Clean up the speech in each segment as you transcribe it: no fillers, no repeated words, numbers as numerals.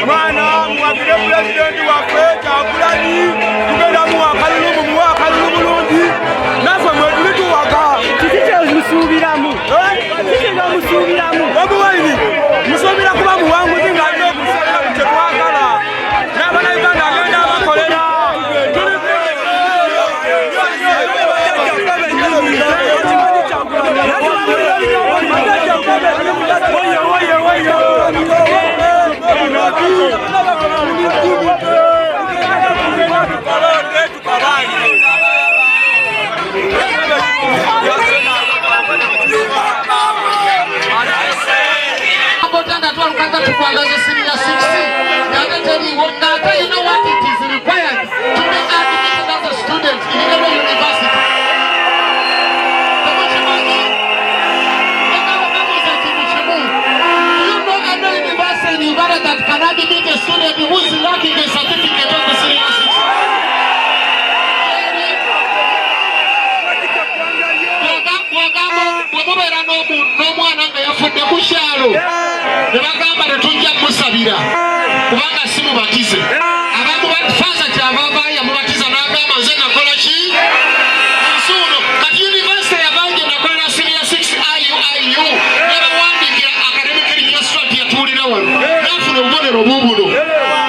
Mwana muwagire pulezidenti waffe Kyagulanyi, tugenda muwa akalulu, mumuwe akalulu bulungi, naffe mwetuli tuwaga. Kiki kyemusuubiramu? Kiki kyemusuubiramu? Bobi Wine musuubira kuba muwanguzi ng'alina okutusalira ku kye twagala, n'abannayuganda agenda abakolera. Abotanda twalukaga tukwagaza senior 6 ng'ate teriiwo, ng'ate you know what it is required to be admitted as a student in any university. Temukimanyi? Njagala babuuza ekintu kimu. Do you know any university in Uganda that can admit a student who is lacking a certificate of the senior 6? Bw'ogamba bwe mubeera n'omwana nga yafudde ku kyalo ne bagamba tetujja kumusabira kubanga si mubatize, abamu faaza kyava avaayo yamubatiza n'agamba, "Nze nakola ki nsuuno." Kati university yavaayo gye nakolera senior 6 IUIU, nebawandiikira academic registrar nti yatuulira wano n'afuna obubonero buubuno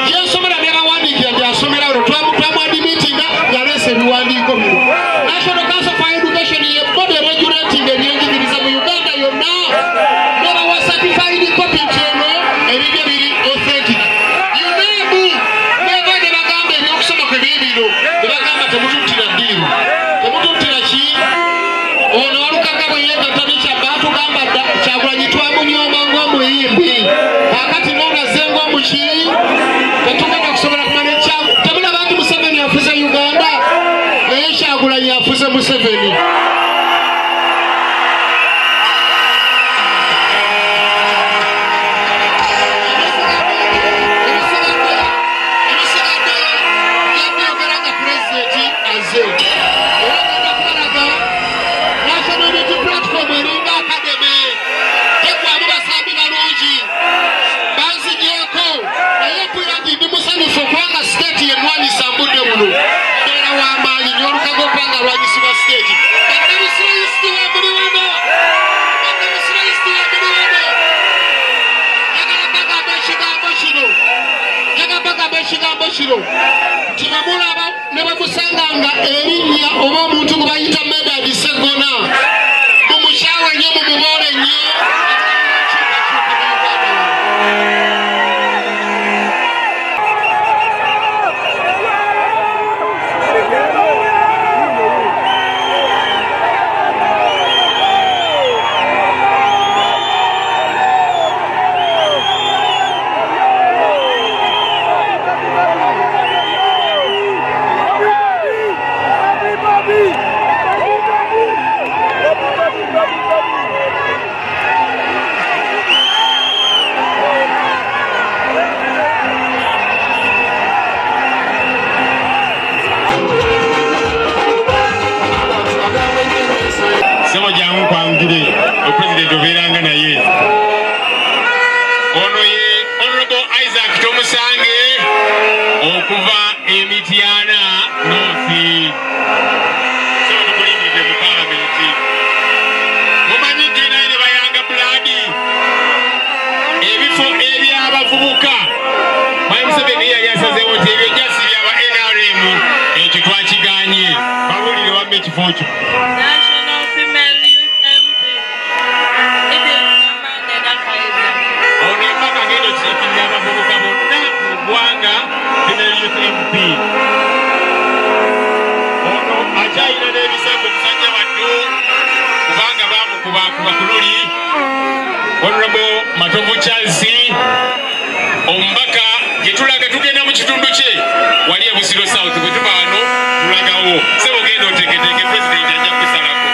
gyensomera, nebawandiikira gyasomera wano, twamuadmittinga ng'aleese ebiwandiiko bino. National Council for Education ye body regulating ebyenjigiriza mu Uganda yonna, nebawa certified copy nti eno ebibyo biri authentic. UNEB neva ne bagamba ebyokusoma kwe biibino, ne bagamba temututtira ddiiru, temututtira ki. Ono Walukaga bwe yeegatta ne Kyabba, tugamba dda Kyagulanyi twamunyooma ng'omuyimbi, kaakati noonaze ng'omuki, tetugenda kusobola kumala ekyagu. Temulaba nti Museveni afuze Uganda, naye Kyagulanyi afuze Museveni. Ebisigaddeyo yabyogera nga pulezidenti azze, era genda kubalaga National Unity Platform eringa academy, tegwamu basambi balungi. Banzigyeko, naye mpulira nti ndi musanyufu okubanga state yenwanyisa mbudde buno. Mbeera w'amaanyi nnyo Olukaga okubanga alwanyisibwa state. Bannabusirayisiti wemuli wano, bannabusirayisiti wemuli wano, njagala bagamba ekigambo kino, njagala bagamba ekigambo kino nti bwe mulaba ne bwe musanganga erinnya oba omuntu gwe bayita Medard Sseggona, mumukyawe nnyo, mumuboole nnyo. Enkyukakyuka mu Uganda wano. Musange okuva e Mityana North. Sebo tukulindiridde mu Palamenti. Mumanyi tulinayo ne bayanga Blood ebifo eby'abavubuka. Mwami Museveni yali asazeewo nti ebyo jasi byaba NRM, ekyo twakiganye. Babuulire wamma ekifo kyo. National Female Youth MP, Edith Namanda Nakayiza. Ono empaka agenda okukiikirira abavubuka bonna mu ggwanga, Female Youth MP. Ono akyalina n'ebisago musajja wattu kubanga bamukubakuba ku luli. Honorable Matovu Charles, omubaka gye tulaga tugenda mu kitundu kye wali e Busiro South. Bwe tuva wano tulagawo. Sebo genda oteeketeeke, pulezidenti ajja kusalako.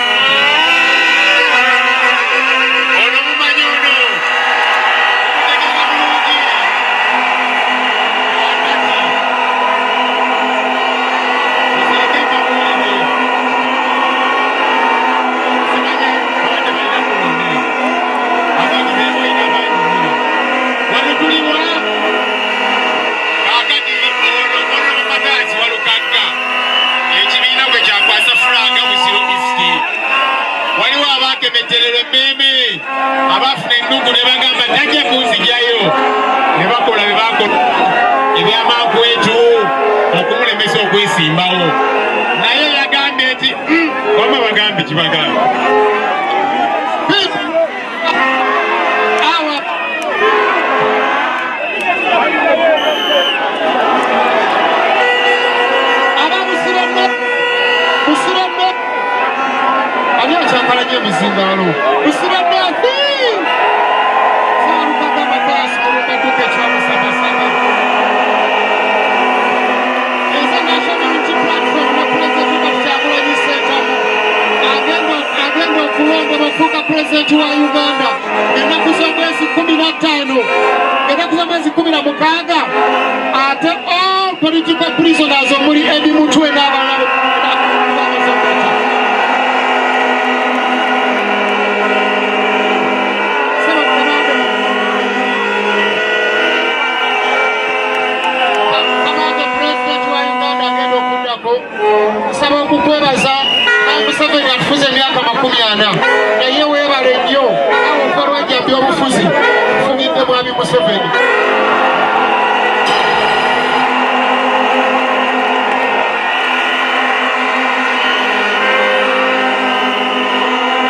Ono mumanyi, ono mutegeera bulungi. Kakati museeke mbabuulire, simanya abadde balina kulonda abantu bebalina bangi nnyo wano tuliwa. Kakati ono ono Matayasi Walukagga, ekibiina bwe kyakwasa flag Busiro East, waliwo abakemeterera emmeeme, abaafuna ennugu ne bagamba tajja kunzigyayo, ne bakola bye bakola ebyamankwetu okumulemesa okwesimbawo, naye yagambye nti wama bagambe kibagambe." Awa. Aba Busiro North, Busiro North, ani akyankalanya emizindaalo? Busiro North, Saalukaga Matayasi Olumbaduka ekyamusabasaba eza National Unity Platform ne Pulezidenti Robert Kyagulanyi Ssentamu agenda okulondebwa okufuuka pulezidenti wa Uganda ennaku z'omwezi 15, ennaku z'omwezi 16. Ate all political prisoners omuli Eddie Mutwe n'abalala. Sebo Kamande, pulezidenti wa Uganda agenda okuddako, nsaba okukwebaza. Museveni atufuze emyaka 40, naye weebale nnyo awe okuva lwajja byobufuzi nfugidde mwami Museveni.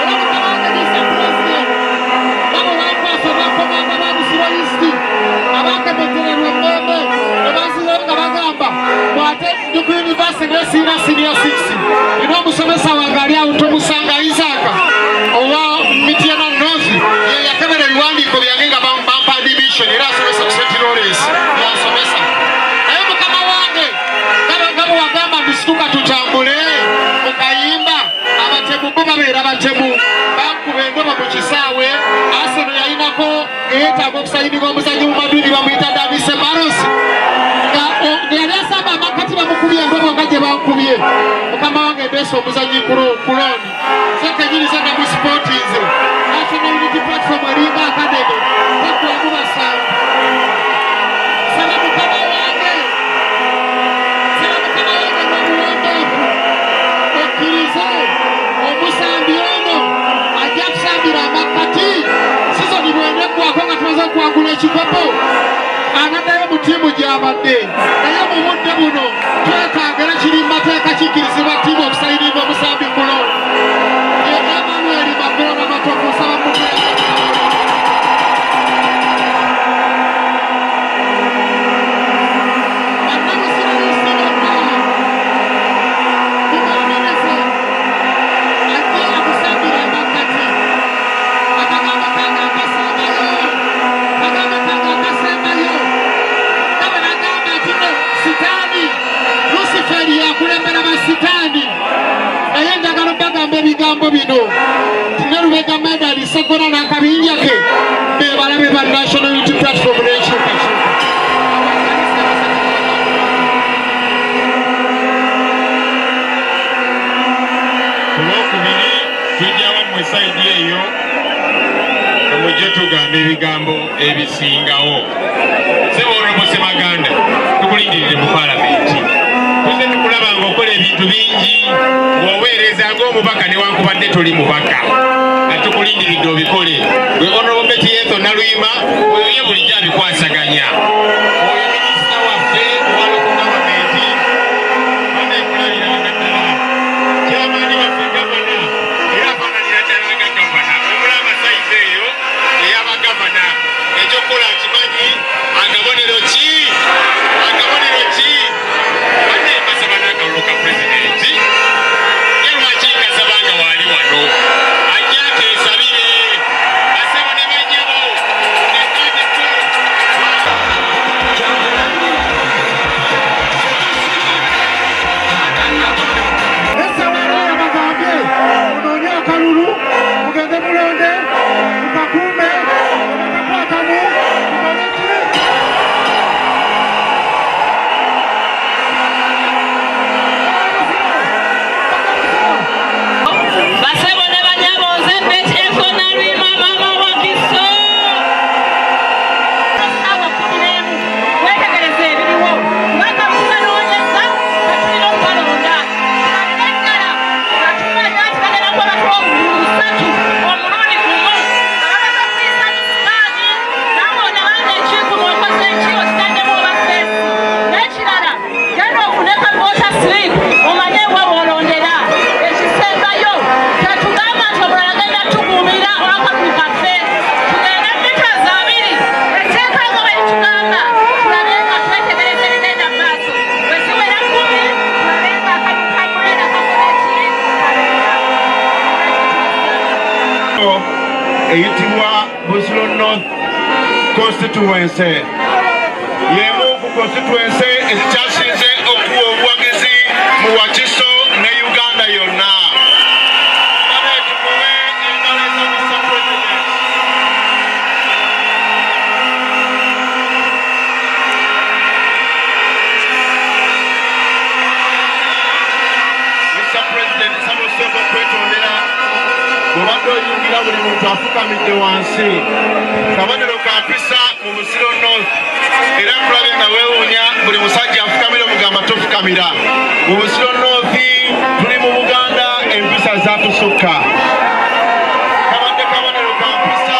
Era mukama wange Mr. President, babo bankwasa bakomanda ba Busiro East abakemetererwa emmembe ne banzirayo nga bagamba bw'ate ndi ku university naye sirina senior six. Nina omusomesa wange ali awo, tomusanga, Isaac owa Mityana North, ye yakebera ebiwandiiko byange nga bampa admission, era asomesa ku St. Lawrence yansomesa. Naye mukama wange, nga bwe wagamba nti situka tutambule mu kayimba, abatemu bo babeera batemu. Bankuba endobo mu kisaawe. Arsenal yalinako yeetaaga okusayinibwa omuzanyi mu Madrid bamuyita Dani Ceballos, nga yali asamba amakati, bamukubye endobo nga gye bankubye. Mukama wange, ndeese omuzanyi ku loan, nze kenyini ze namusipootinze. National Unity Platform eringa academy, teggwamu basanvu. Saba mukama wange, saba mukama wange n'obuwombeefu okkirize omusambi ono ajja kusambira amakkati. Sizoni bweneggwako nga tumaze okuwangula ekikopo, anaddayo mu ttiimu gy'abadde. Naye mu budde buno twetaaga, era kiri mu mateeka, kikkirizibwa ttiimu okusayininga omusambi kuno ye Emmanuel Magoola Matovu. Nsaba mukulembeze. Bannabusiro bonna mumwanirize, ajje akusambira amakkati. Akagambo kange akasembayo, kagambo kange akasembayo, nga bwe bagamba nti no sitaani Lusiferi yakulembera basitaani, naye njagala bagamba ebigambo bino nti ne Lubega Medali Segona n'akabinja ke be balabe ba National Unity Platform n'enkyukakyuka. Ku lwokubiri tujja wammwe side eyo, mujje tugamba ebigambo ebisingawo. Sebo Honorable Semaganda. ebintu bingi ng'oweereza ng'omubaka newankubadde toli mubaka, nga tukulindiridde obikole. Gwe Honorable Betty Ethel Naluyima, oyo ye bulijjo abikwasaganya, oyo minisita waffe owa local government, banekulabiranga ddala. Chairman waffe gavana, era afaananira ddala nga gavana, omulaba size eyo ey'abagavana. Ekyokukola akimanyi. Akabonero ki? Akabonero ki? Banne, mbasaba n'akalulu ka pulezidenti. Ye lwaki nkasaba nga waali wano ajja akeesabire? Basebo ne bannyabo, nekateko. Essawala yabagambye munoonye akalulu, mugende mulonde, mukakuume, obakakwatamu mukole ki? Basebo ne banyabo, nze Betty Ethel Naluyima, mama Wakiso. Essaawa 11, weetegereza ebiriwo, kubanga tukanoonyeza tetulina okubalonda. Tubalire ddala nga tumanya nti bagenda kuba batuwa obululu busatu omulundi gumu, nga bamaze okuyisa mu scan. Naawe onabanga ekinkumu, okoze eki, okitaddemu oba face. N'ekirala, genda ofune ka voter slip, omanye wa w'olondera. Ekisembayo, tetugamba nti omulala agenda tukuumira olwakalulu kaffe. Tugende mita 20, etteeka nga bwe litugamba, tulabe nga twetegereza ebigenda mu maaso. Bwe ziwera 10, tulabe nga akalulu ka Murera kakola ki? Kabeera. Eyitibwa Busiro North Constituency y'emu ku constituency ezikyasinze okuwa obuwagizi mu Wakiso ne Uganda yonna. Bane, tumuwe engalo eza Mr. President. Mr. President, nsaba osooka okwetondera. Bw'obadde oyingira, buli muntu afukamidde wansi, kabonero ka mpisa mu Busiro North. Era nkulabye nga weewuunya, buli musajja afukamira, omugamba tofukamira. Mu Busiro North tuli mu Buganda, empisa zatusukka. Kabadde kabonero ka mpisa,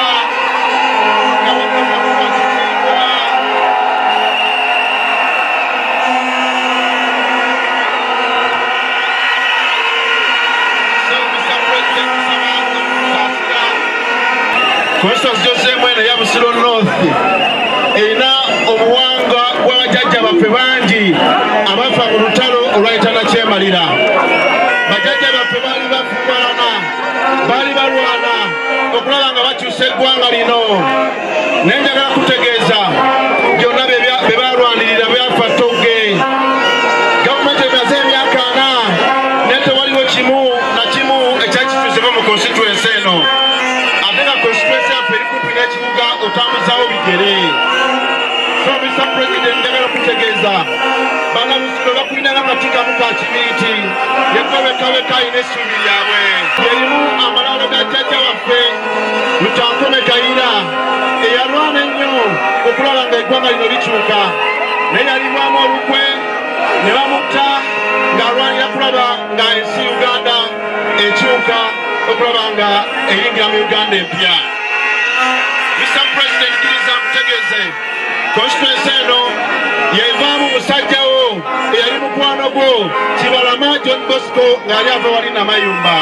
kabonero kakuwa kitiibwa. So, Mr. President, nsaba okusaasira. Constituency gy'ozzeemu eno eya Busiro North erina obuwangwa bw'abajjajja baffe bangi abafa mu lutalo olwayita nakyemalira. Bajjajja baffe baali bafubalana, baali balwana okulaba nga bakyusa eggwanga lino, naye njagala kutegeeza byonna bye balwanirira byafa ttogge. Gavumenti emaze emyaka 40, naye tewaliwo kimu na kimu ekyakikyusibwa mu constituency eno, ate nga constituency yaffe eri kumpi n'ekibuga, otambuzaawo bigere. So Mr. President, njagala kutegeeza bannabusiro bakulina nakati kamu ka kibiriiti, yeggwe alina essuubi lyabwe. Yerimu amalaalo ga jjajja waffe Lutankome Kayira, eyalwana ennyo okulaba nga eggwanga lino likyuka, naye yalibwamu olukwe ne bamutta ng'alwanira kulaba nga ensi Uganda ekyuka, okulaba nga eyingira mu Uganda empya. Mr. President, kkiriza nkutegeeze, constituency eno yevaamu musajja wo eyali mukwano gwo Kibalama John Bosco, ng'ali ava wali Namayumba.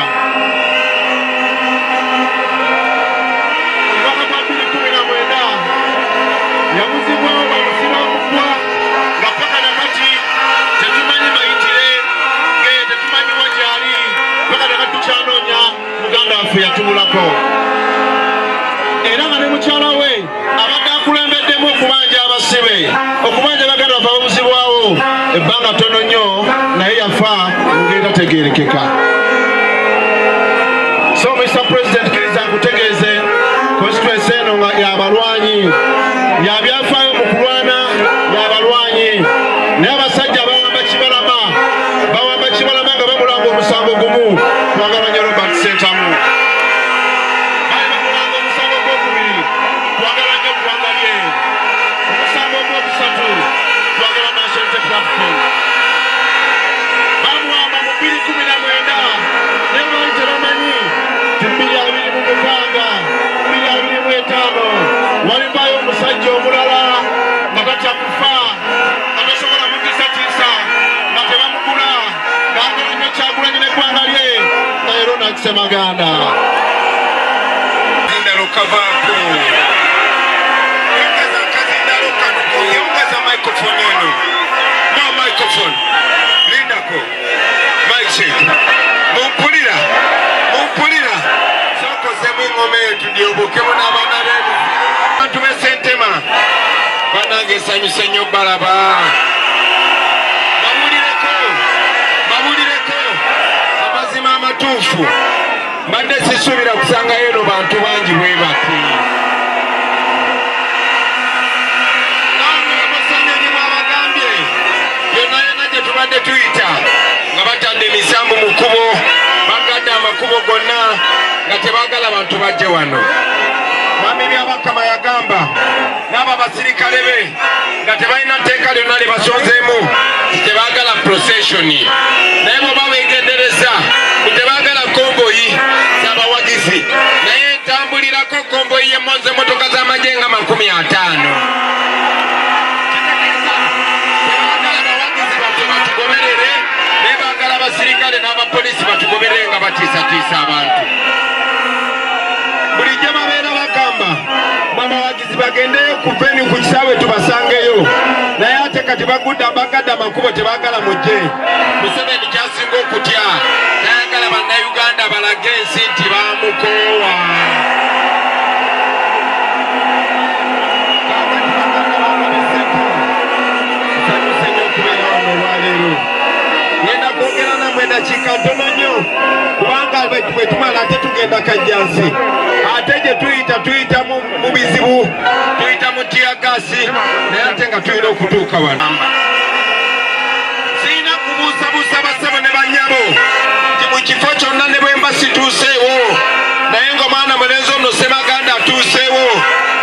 Omwaka gwa 2019 yabuzibwawo bamusira omugwa, nga paka nakati tetumanyi mayitire ge, tetumanyi wa gyali. Paka nakati tukyanoonya muganda waffe yatubulako, era nga ne mukyala we abadde akulembeddemu okubanja abasibe, okubanja baganda baffe ababuzibwawo ebbanga ttono nnyo, naye yafa mu ngeri tategeerekeka. So Mr. President, kkiriza nkutegeeze, constituency eno nga yabalwanyi, yabyafaayo mu kulwana, yabalwanyi. Naye abasajja bawamba Kibalama, bawamba Kibalama nga bamulanga omusango gumu, twagala nnyo Robert Sentamu. Bali bamulanga omusango gwokubiri, twagala nnyo eggwanga lye. Omusango ogwokusatu, twagala National Unity Platform. Bamuwamba mu Ssemaganda. Kazindalo kavaako. Yongeza akazindalo kano, yongeza microphone eno. No microphone. Lindako. Mic check. Mumpulira. Mumpulira. Sokozemu engoma eyo tudyobokemu n'abaana b'ebuziro. Abantu b'e Ssentema. Bannange nsanyuse nnyo balaba. Bawulireko. Bawulireko. Amazima amatuufu. Mbadde sisuubira kusangayo eno bantu bangi bwe bati. Ssenyonyi bw'abagambye yonna yonna gye tubadde tuyita nga batadde emisambu mu kkubo, bagadde amakubo gonna nga tebaagala bantu bajje wano. Mwami Byabakama yagamba n'abo abasirikale be nga tebalina tteeka lyonna lye basonzeemu tebaagala procession, naye bw'oba weegendereza tebaagala convoy z'abawagizi, naye ntambulirako convoy y'emmoza emmotoka z'amagye nga 50. Kitegeeza tebaagala bawagizi baffe batugoberere, naye baagala abasirikale n'abapoliisi batugoberere nga batiisatiisa abantu. Bulijjo babeera bagamba abawagizi bagendeyo ku venue ku kisaawe tubasangeyo, naye ate kati bagudde bagadde amakubo tebaagala mujje. Museveni kyasinga okutya, tayagala Bannayuganda balage ensi nti bamukoowa. Kaakati baganda bange b'e Ssentema, nsanyuse nnyo okubeera wano olwaleero. Ngenda kwogera nammwe eddakiika ntono nnyo kubanga bwe tumala ate tugenda Kajjansi, ate gye tuyita tuyita mu bizibu, tuyita mu teargas, naye ate nga tulina okutuuka wano. Sirina kubuusabuusa bassebo ne bannyabo nti mu kifo kyonna ne bwe mba situuseewo, naye ng'omwana mulenzi ono Ssemaganda atuuseewo,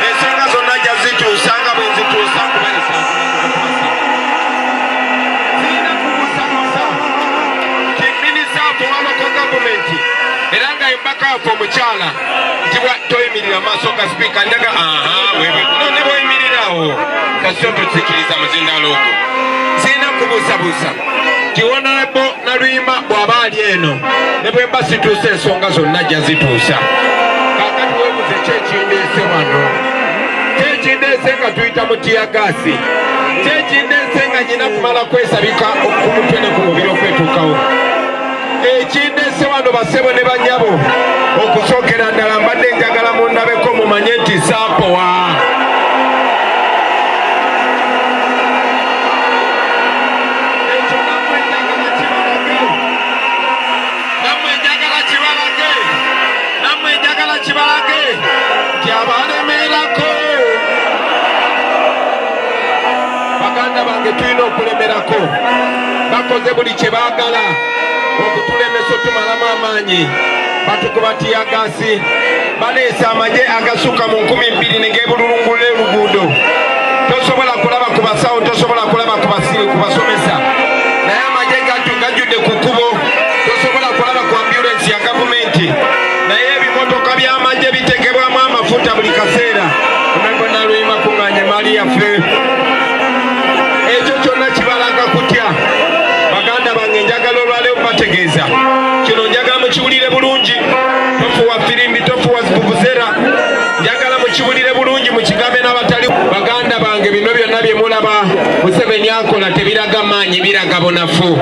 ensonga zonna ajja zituusa nga bwe nzituusa kubeeresa. Sirina kubuusabuusa nti minisita waffe owa local government era nga embaka waffe omukyala nti toyimirira maaso ga sipiika njaga aha wewe no ne bwoyimirirawo kasito tusikiriza muzindaalo ogwo. Sirina kubuusabuusa nti Honorable Naluyima bw'aba ali eno ne bwe mba situusa ensonga zonna ajja zituusa. Kaakati weebuze ki ekindeese wano, ki ekindeese nga tuyita mu teargas, ki ekindeese nga nyina kumala kwesabika ku mutwe ne ku mubiri okwetuukawo. Ekindeese wano basebo ne bannyabo, okusookera ddala mbadde njagala mundabeko mumanye nti saapowa. Ekyo nammwe njagala kibalage, nammwe njagala kibalage, nammwe njagala kibalage nti abalemerako. Baganda bange, tulina okulemerako. Bakoze buli kye baagala okutulemesa otumalamu amaanyi, batukuba teargas, baleese amagye agasukka mu 2000 ne geebulungulula oluguudo. Tosobola kulaba ku basawo, tosobola kulaba ku basiri ku basomesa, naye amagye gajjudde ku kkubo. Tosobola kulaba ku ambulensi ya gavumenti, naye ebimotoka by'amagye bitekebwamu amafuta buli kaseera. Honorable Naluyima kuŋŋaanya emaali yaffe. Ekyo kyonna kibalaga kutya. Baganda bange, njagala olwaleero bategeeza kino, njagala mukiwulire bulungi. Tofuwa firimbi, tofuwa vuvuzera, njagala mukiwulire bulungi, mukigambe n'abatali. Baganda bange, bino byonna bye mulaba Museveni akola tebiraga maanyi, biraga bunafu.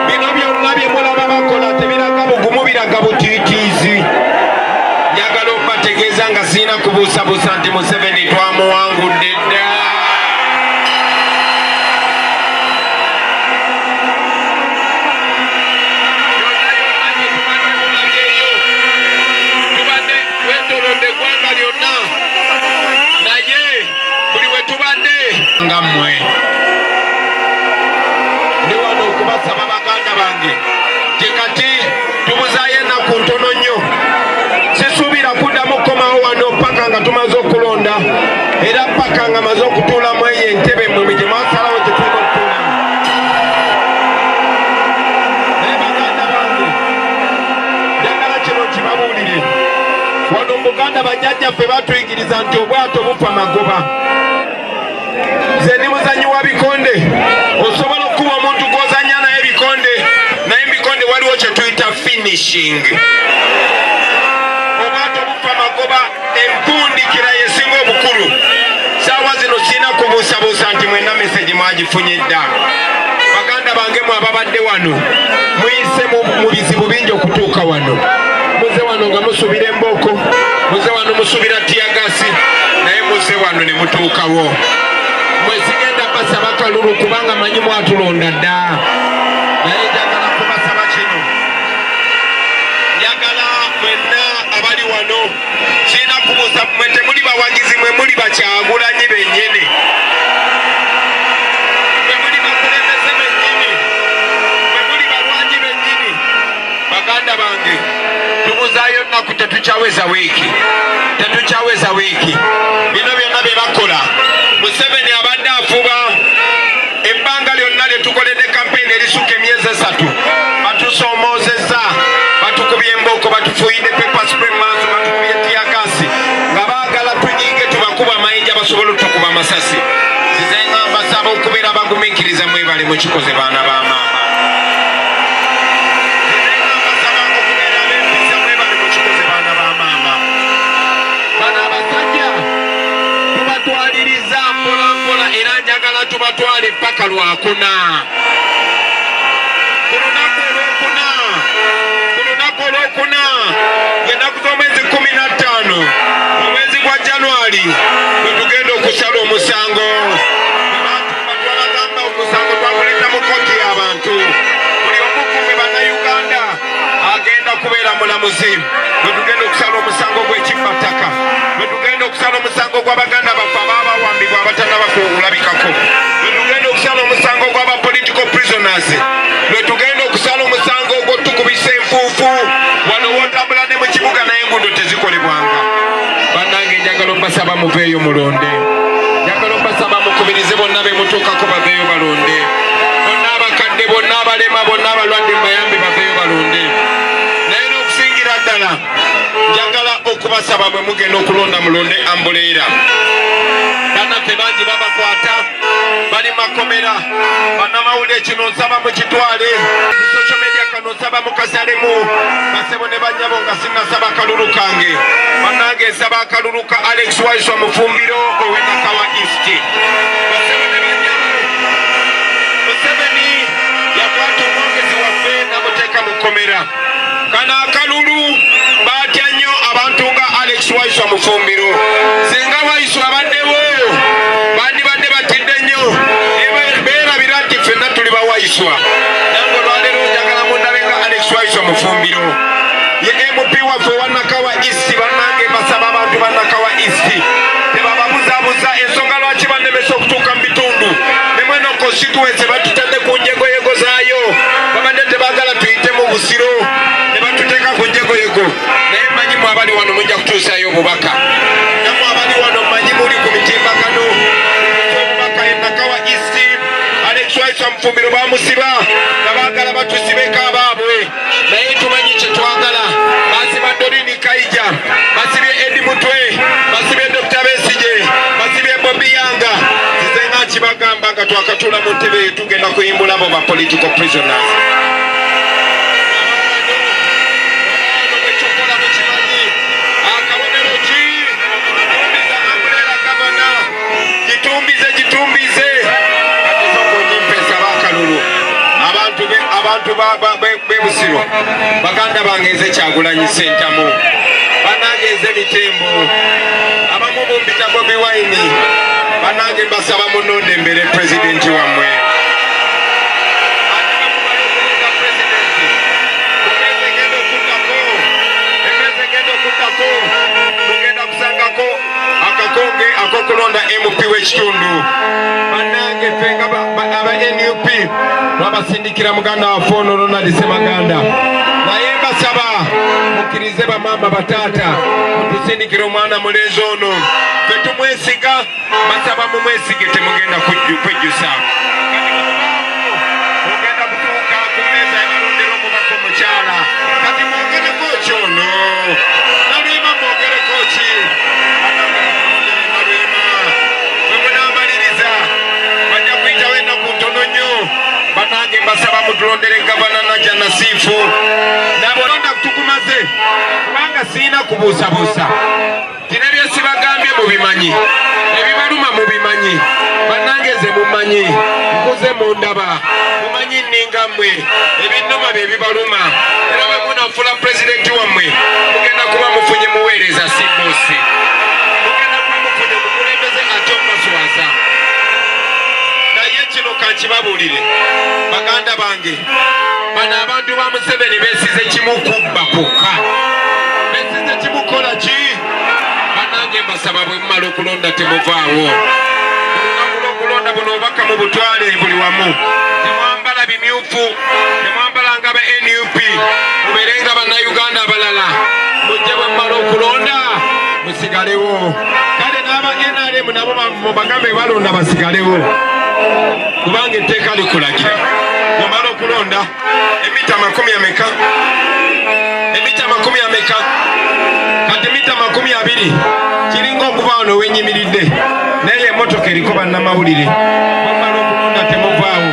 Bino byonna bye mulaba bakola tebiraga bugumu, biraga butiitiizi. Njagala okubategeeza nga sirina kubuusabuusa nti Museveni twamuwangudde dda. Yonna yonna gye tubadde mulabyeyo, tubadde twetolodde eggwanga lyonna, naye buli we tubadde nga mmwe ndi wano okubasaba baganda bange nti kati tubuzaayo ennaku ntono nnyo. Sisuubira kuddamu kukomawo wano paka nga tumaze okulonda, era paka nga maze okutuulamu eyo entebe mmwe gye mwasalawo gye tulina okutuulamu. Naye baganda bange, njagala kino kibabuulire. Wano mu Buganda bajjajjaffe batuyigiriza nti obwato bufa magoba. Nze ndi muzanyi wa bikonde, osobola okukuba omuntu gw'ozannya naye bikonde, naye mu bikonde waliwo kye tuyita finish. Finishing. Obwato bufa magoba, empundikira yesinga obukulu. Saawa zino sirina kubuusabuusa nti mwenna message mwagifunye dda. Baganda bange mwe ababadde wano, muyise mu bizibu bingi okutuuka wano. Muze wano nga musuubira embooko, muze wano musuubira tear gas, naye muze wano ne mutuukawo. Mwe sigenda basaba kalulu kubanga manyi mwatulonda dda, naye njagala kubasaba kino. Njagala mwenna abali wano, sirina kubuusa, mwe temuli bawagizi, mwe muli bakyagulanyi bennyini, mwe muli bakulembeze bennyini, mwe muli balwanyi bennyini. Baganda bange, tubuzaayo nnaku, tetukyaweza wiiki, tetukyaweza wiiki. Bino byonna bye bakola, Museveni abadde afuba ebbanga lyonna lye tukoledde kampeyini erisuka emyezi 3. Batusoomoozezza, batukubye embooko, batufuuyidde pepper spray mu maaso, batukubye tear gas, nga baagala tunyiige tubakuba amayinja basobole otukuba amasasi. Nzize nga mbasaba okubeera abagumiikiriza. Mwebale, mukikoze baana ba maama. Nzize nga mbasaba okubeera ab'empisa. Mwebale, mukikoze baana ba maama. Bano abasajja tubatwaliriza mpola mpola, era njagala tubatwale paka Lwakuna. Ku lunaku olwokuna, ku lunaku olwokuna, ng'ennaku z'omwezi 15 omwezi gwa Januari, bwe tugenda okusala omusango. Twabagamba omusango twaguleta mu kkooti y'abantu. Buli omu ku mmwe Bannayuganda agenda kubeera mulamuzi bwe tugenda okusala omusango gw'ekibbattaka, bwe tugenda okusala omusango gw'abaganda baffe abaabawambibwa abatannaba kulabikako, bwe tugenda okusala omusango gw'aba political prisoners, lwe tugenda okusala omusango ogw'otukubisa enfuufu wano wotambula ne mu kibuga, naye enguudo tezikolebwanga. Bannange, njagala obbasaba muveeyo mulonde. Njagala obbasaba mukubirize bonna be mutuukako baveeyo balonde, bonna abakadde, bonna abalema, bonna abalwadde, mubayambe baveeyo balonde. Naye n'okusingira ddala njagala okubasaba, bwe mugenda okulonda, mulonde umbrella. Bannaffe bangi babakwata, bali makomera. Bannamawulire, kino nsaba mukitwale mu social media, kano nsaba mukasalemu. Basebo ne banyabo, nga sinnasaba kalulu kange, bannange, nsaba akalulu ka Alex Waiswa Mufumbiro ow'e Nakawa East. Basebo ne banyabo, Museveni yakwata omwogezi waffe namuteeka mu kkomera. Kano akalulu baatya nnyo abantu nga Alex Waiswa Mufumbiro. Singa Waiswa abaddewo, bandibadde batidde nnyo. Naye beerabira nti ffenna tuli bawaiswa. Nange olwaleero njagala mundabe nga Alex Waiswa Mufumbiro, ye MP waffe owa Nakawa East. Bannange, mbasaba abantu ba Nakawa East tebababuzaabuza. Ensonga lwaki bannemesa okutuuka mu bitundu ne mweno constituency, batutadde ku njegoyego zaayo. Babadde tebaagala tuyite mu Busiro, ne batuteeka ku njegoyego. Naye mmanyi mwe abali wano mujja kutuusaayo obubaka. Nammwe abali wano mmanyi muli ku mitimbagano, obubaka e Nakawa East, Alex Waiswa Mufumbiro bamusiba nga baagala batusibeko abaabwe, naye tumanyi kye twagala. Basiba Dorini Kaija, basibye Edi Mutwe, basibye Dr Besige, basibye Bobi Yanga. Nzize nga nkibagamba nga twakatuula mu ntebe, tugenda kuyimbula abo ba political prisoners. Bwekyokola mukimanyi akabonero ki? Tumbiza umbrella gavana, gitumbize, gitumbize. Kati sooka ogimpesa bakalulu. Abantu abantu b'e Busiro, baganda bange, nze Kyagulanyi Sentamu, banange, nze Mitembo, abamu bumpita Bobi Wine. Banange, mbasaba munonde mbere pulezidenti wammwe. Ate bwe mumala okulonda pulezidenti, mu myezi egenda okuddako, emyezi egenda okuddako, mugenda kusangako akakonge ak'okulonda MP w'ekitundu. Bannange, ffe nga aba NUP twabasindikira muganda waffe ono Ronald Semaganda, naye mbasaba mukkirize, bamaama, bataata, mutusindikire omwana mulenzi ono. Ffe tumwesiga, mbasaba mumwesige, temugenda kwejjusa. Kati bw'obaawo ogenda kutuuka ku mmeeza ebalondera omubaka omukyala. Kati mwogereko ki ono Nalwima? Mwogereko ki? Nalwima, bwe munaamaliriza bajja kuyitawo ennaku ntono nnyo. Bannange, mbasaba mutulondere gavana. Hajja Nasiifu nabonda tukumaze kubanga sirina kubuusabuusa nti ne bye sibagambye mubimanyi, ebibaluma mubimanyi, bannange ze mumanyi, nkuze mundaba, mumanyi nninga mmwe, ebinnuma bye bibaluma, era bwe munafuula pulezidenti wammwe mugenda kuba mufunye muweereza si boosi, mugenda kuba mufunye omukulembeze ate omubaswaza. Naye kino kankibabuulire baganda bange, bano abantu ba Museveni besize kimu kubba kwokka, besize kimu kukola ki? Bannange mbasaba bwe mumala okulonda temuvaawo. Olunaku lw'okulonda buno obubaka mubutwale buli wamu. Temwambala bimyufu, temwambala nga ba NUP, mubeere nga Bannayuganda abalala. Mujje bwe mumala okulonda musigalewo. Kale n'aba NRM nabo mubagambe balonda basigalewo, kubanga etteeka likulagira bw'omala okulonda emita makumi ameka, emita makumi ameka, kati mita 20 kiringa okuba wano wenyimiridde, naye emotoka eriko bannamawulire. Bwemala okulonda temuvaawo,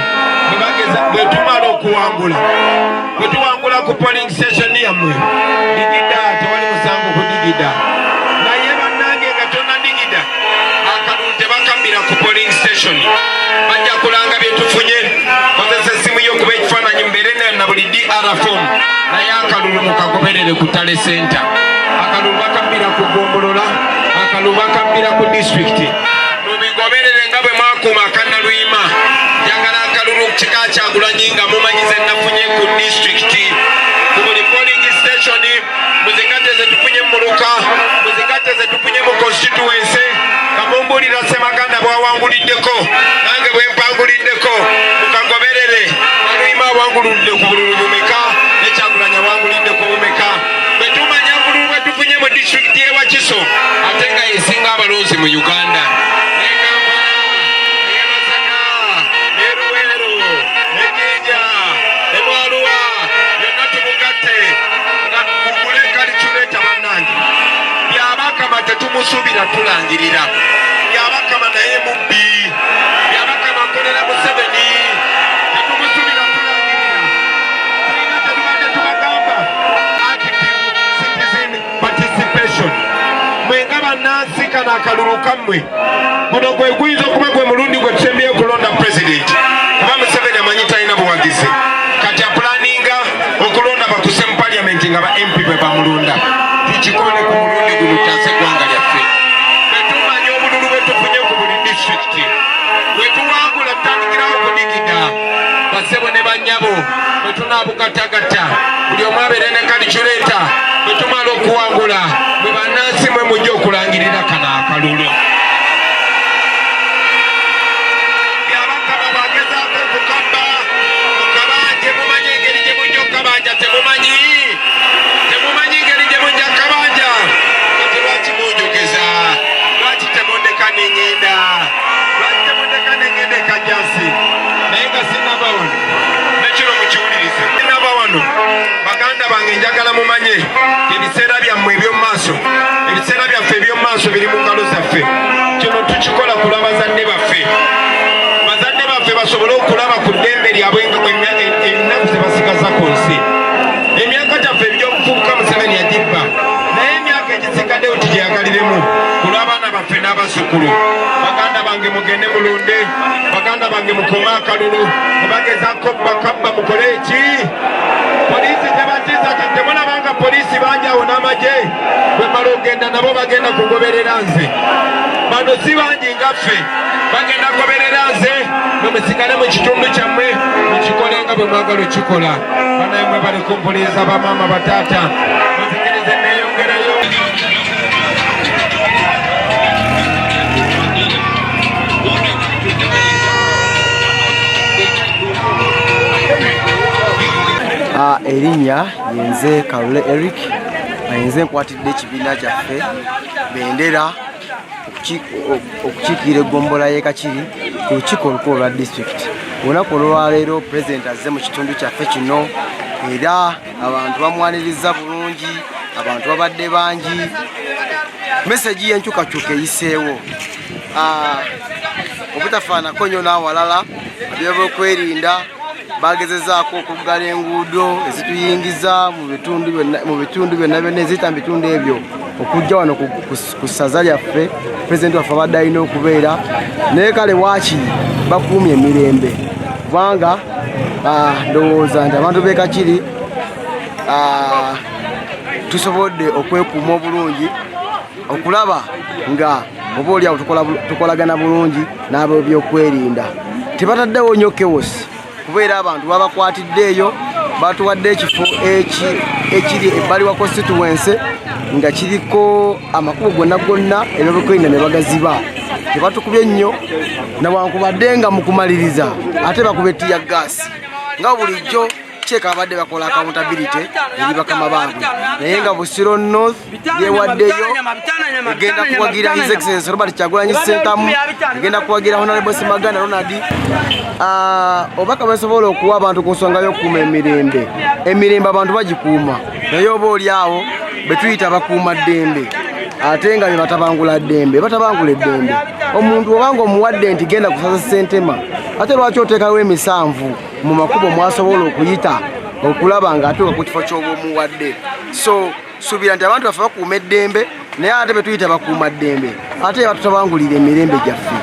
bwebageza bwetumala okuwangula, bwetuwangula ku polling station yammwe digida, tewali musango kudigida. Naye bannange nga tonadigida akalulu tebakabbira ku polling station, bajja kulanga byetufunye. Kozesa essimu yo okuba ekifaananyi, mubeere na buli DR form, naye akalulu mukagoberere ku tally center. Akalulu bakabbira ku gombolola, akalulu bakabbira ku disitulikiti. Mubigoberere nga bwe mwakuuma akannaluyima. Njagala akalulu kika Kyagulanyi nga mumanyize nafunye ku disitulikiti, ku buli polling station, muzigatte ze tufunye mu muluka, muzigatte ze tufunye mu constituency. Kamumbulira Ssemaganda bwawanguliddeko, nange bwe mpanguliddeko, mukagoberere. Naluyima awanguludde ku bululu bumeka, ne Kyagulanyi awangulidde ku bumeka. Bwe tumanya bululu bwe tufunye mu disitulikiti y'e Wakiso, ate nga yesinga abalonzi mu Uganda, ne Kampala, ne Masaka, ne Luweero, ne Jinja, ne Mwaluwa, yonna tumugatte nga mugule calculator. Bannange, Byabakama tetumusuubira tulangirira. Byabakama naye mubbi, Byabakama akolera Museveni, tetumusuubira tulangirira. Tulina kyetubadde tubagamba, active citizen participation. Mwenga bannansi, kano akalulu kammwe, guno gwe guyinza okuba gwe mulundi gwe tusembyeyo okulonda pulezidenti, kuba Museveni amanyi talina buwagizi. Kati apulaninga okulonda batuse mu paliyamenti nga ba MP bwe bamulonda. Tukikole ku mulundi guno, tutaase eggwanga lyaffe. Bwe tumanya obululu bwe tufunye ku buli disitulikiti, bwe tuwangula tutandikirawo kudigida. Basebo ne bannyabo, bwe tunaabugatagatta, buli omu abeere ne calculator. Bwe tumala okuwangula, mwe bannansi mwe mujja okulangirira kano akalulu. Byabakama bwagezaako okukabba, mukabanje. Mumanyi engeri gye mujja okukabanja? Temumanyi? Temumanyi ngeri gye mujja kukabanja? Kati lwaki munjogeza? Lwaki temundeka neŋŋenda? Lwaki temundeka neŋŋenda ekajjansi? Naye nga sinaba wano, nekino mukiwulirize, sinaba wano, baganda bange, njagala mumanye ebiseera byammwe eby'omu maaso, ebiseera byaffe eby'omu maaso biri mu ngalo zaffe. Kino tukikola ku lw'abazadde baffe, bazadde baffe basobole okulaba ku ddembe lyabwe ennaku ze basigaza ku nsi. Emyaka gyaffe ebyobuvubuka Museveni yagibba, naye emyaka egisigaddewo tugyeyagaliremu ku lw'abaana baffe n'abazzukulu. Baganda bange, mugende mulonde. Baganda bange, mukome akalulu. Mubagezako bakabba, mukole eki? Poliisi tebatiisa ti temulabanga poliisi bangi awo n'amagye. Bwe mala ogenda nabo bagenda kugoberera nze. Bano si bangi nga ffe, bagenda kugoberera nze. Mwe musigale mu kitundu kyammwe, mukikole nga bwe mwagala okikola. Banaye mwe bali kumpuliriza, bamaama, bataata, muzikirize neeyongereyo. Erinnya yenze Kalule Eric, nze nkwatidde ekibiina kyaffe bendera okukiikirira eggombolola y'e Kakiri ku lukiiko olukulu olwa disitulikiti. Olunaku olwaleero pulezidenti azze mu kitundu kyaffe kino era abantu bamwaniriza bulungi, abantu babadde bangi. Mesegi y'enkyukakyuka eyiseewo obutafaanako nnyo n'awalala, ebyokwerinda. Bagezezaako okuggala enguudo ezituyingiza mu bitundu byonna mu bitundu byonna byonna eziyita mu bitundu ebyo okujja wano ku ssaza lyaffe pulezidenti waffe abadde alina okubeera, naye kale waakiri bakuumye emirembe kubanga ndowooza nti abantu b'e Kakiri tusobodde okwekuuma obulungi okulaba nga oba oliawo tukolagana bulungi n'ab'ebyokwerinda. Tebataddewo nnyo kewosi kubeera abantu babakwatidde eyo, batuwadde ekifo ekiri ebbali wa constituency nga kiriko amakubo gonna gonna, ebyokwerinda ne bagaziba, tebatukubye nnyo nawankubadde nga mu kumaliriza ate bakuba tear gas nga bulijjo. Kyeka abadde bakola accountability eri bakama baabwe, naye nga Busiro North yewaddeyo egenda kuwagira His Excellence Robert Kyagulanyi Ssentamu, egenda kuwagira Honorable Semaganda Ronald. Obubaka bwesobola okuwa abantu ku nsonga y'okukuuma emirembe, emirembe abantu bagikuuma, naye oba oli awo be tuyita bakuuma ddembe ate nga be batabangula ddembe, batabangula eddembe. Omuntu obanga omuwadde nti genda kusaza Ssentema, ate lwaki oteekawo emisanvu mu makubo mwasobola okuyita okulaba nga atuuka ku kifo ky'oba omuwadde? So suubira nti abantu baffe bakuuma eddembe, naye ate betuyita bakuuma ddembe ate batutabangulira emirembe gyaffe.